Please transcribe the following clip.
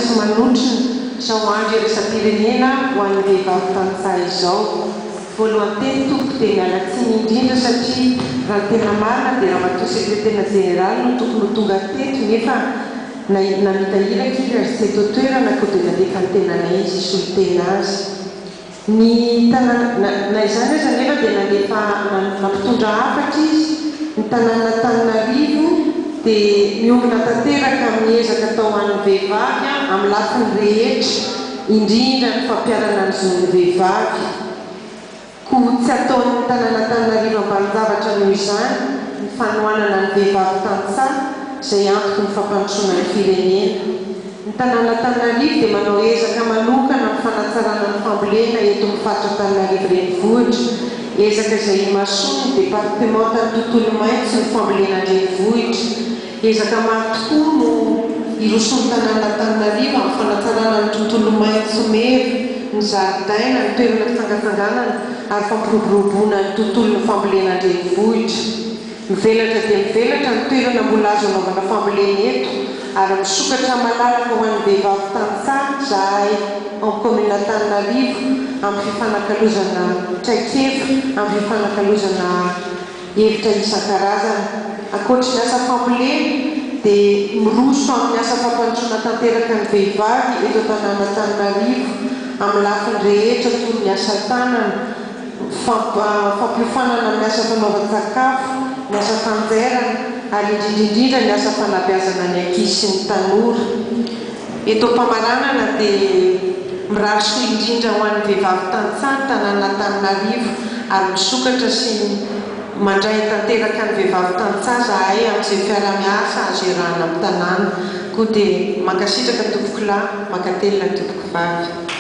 sy manotrona izao andro iraisam-pirenena ho an'ny vehivavy tantsaha izao. Voalohan-teny tompoko dia miala tsiny indrindra satria raha ny tena marina dia Ramatoa Sekretera Jeneraly no tokony ho tonga teto nefa namita iraka izy ary tsy eto an-toerana koa dia nandefa ny tenanay izy hisolo tena azy. Ny tanàna, na, na izany aza anefa dia nandefa, nampitondra hafatra izy, ny tanàn'Antananarivo dia miombona tanteraka amin'ny ezaka atao ho an'ny vehivavy amin'ny lafiny rehetra, indrindra ny fampiharana ny zon'ny vehivavy. Koa tsy ataon'ny tanàn'Antananarivo ambanin-javatra noho izany ny fanohanana ny vehivavy tantsaha izay antoky ny fampandrosoana ny firenena. Ny tanàn'Antananarivo dia manao ezaka manokana amin'ny fanatsarana ny fambolena eto amin'ny faritra Antananarivo Renivohitra, ezaka izay imasoan'ny departemantan'ny tontolo maitso ny fambolena an-drenivohitra. Ezaka maro tokoa no irosoan'ny tanàn'Antananarivo amin'ny fanatsarana ny tontolo maitso meva, ny zaridaina, ny toerana fitsangatsanganana ary fampiroboroboana ny tontolon'ny fambolena an-drenivohitra. Mivelatra dia mivelatra ny toerana mbola azo anaovana fambolena eto ary misokatra malalaka ho an'ny vehivavy tantsaha izahay ao amin'ny kaominina Antananarivo amin'ny fifanakalozana traikefa, amin'ny fifanakalozana hevitra isan-karazany. Ankoatry ny asa fambolena dia miroso amin'ny asa fampandrosoana tanteraka ny vehivavy eto an-tanàn'Antananarivo amin'ny lafiny rehetra toy ny asa tanana, fampiofanana amin'ny asa fanaovan-tsakafo, ny asa fanjairana ary indrindra indrindra ny asa fanabeazana ny ankizy sy ny tanora. Eto am-pamaranana dia mirary soa indrindra ho an'ny vehivavy tantsaha ny tanàn'Antananarivo ary misokatra sy mandray tanteraka ny vehivavy tantsaha zahay amin'izay fiaraha-miasa azo iarahana amin'ny tanàna. Koa dia mankasitraka tompokolahy, mankatelina tompokovavy.